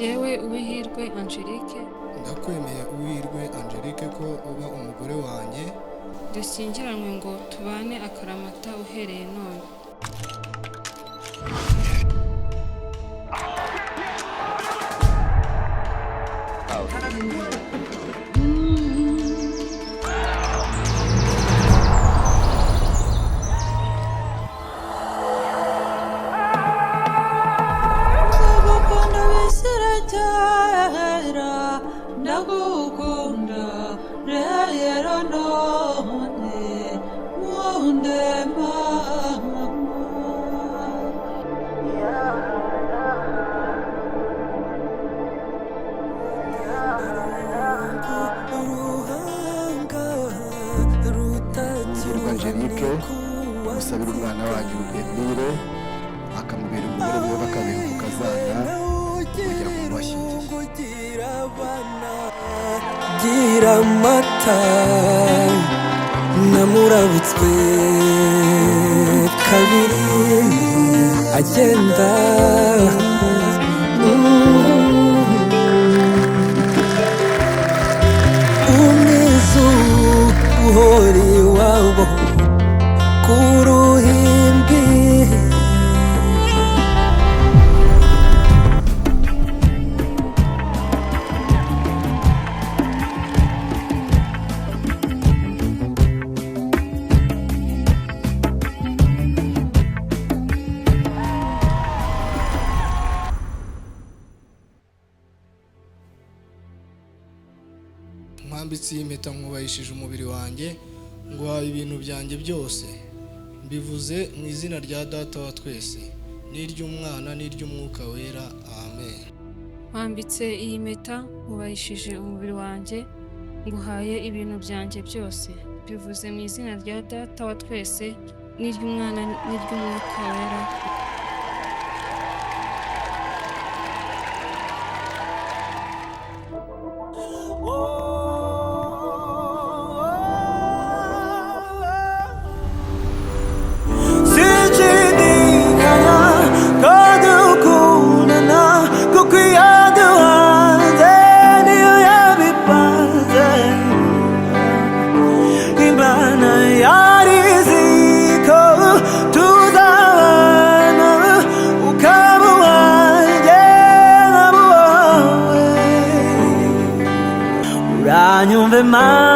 Jyewe Uwihirwe Angelique. Ndakwemeye Uwihirwe Angelique ko uba umugore wanjye. Dushyingiranywe ngo tubane akaramata uhereye none. Ndagukunda bishyira kera, ndagukunda rero none nkunde mama. Uwihirwe Angelique musabira umwana wanyu Emile akamubera umugore we, bakabera umukazana umuryango mubashyingiye. Gira amata namurabutswe kabiri agenda. Umwizu uhora iwabo ku ruhimbi. Nkwambitse iyi mpeta, nkwubahishije umubiri wanjye, nguhaye ibintu byanjye byose. Mbivuze mu izina rya Data wa twese n'iry'Umwana n'iry'Umwuka Wera. Amen. Nkwambitse iyi mpeta, nkwubahishije umubiri wanjye, nguhaye ibintu byanjye byose. Mbivuze mu izina rya Data wa twese n'iry'Umwana n'iry'Umwuka Wera. Sinshidikanya ko dukundana kuko iyo duhanze niyo yabipanze. Imana yari izi ko tuzabana, ukaba uwanjye nkaba uwawe. Uranyumve mana.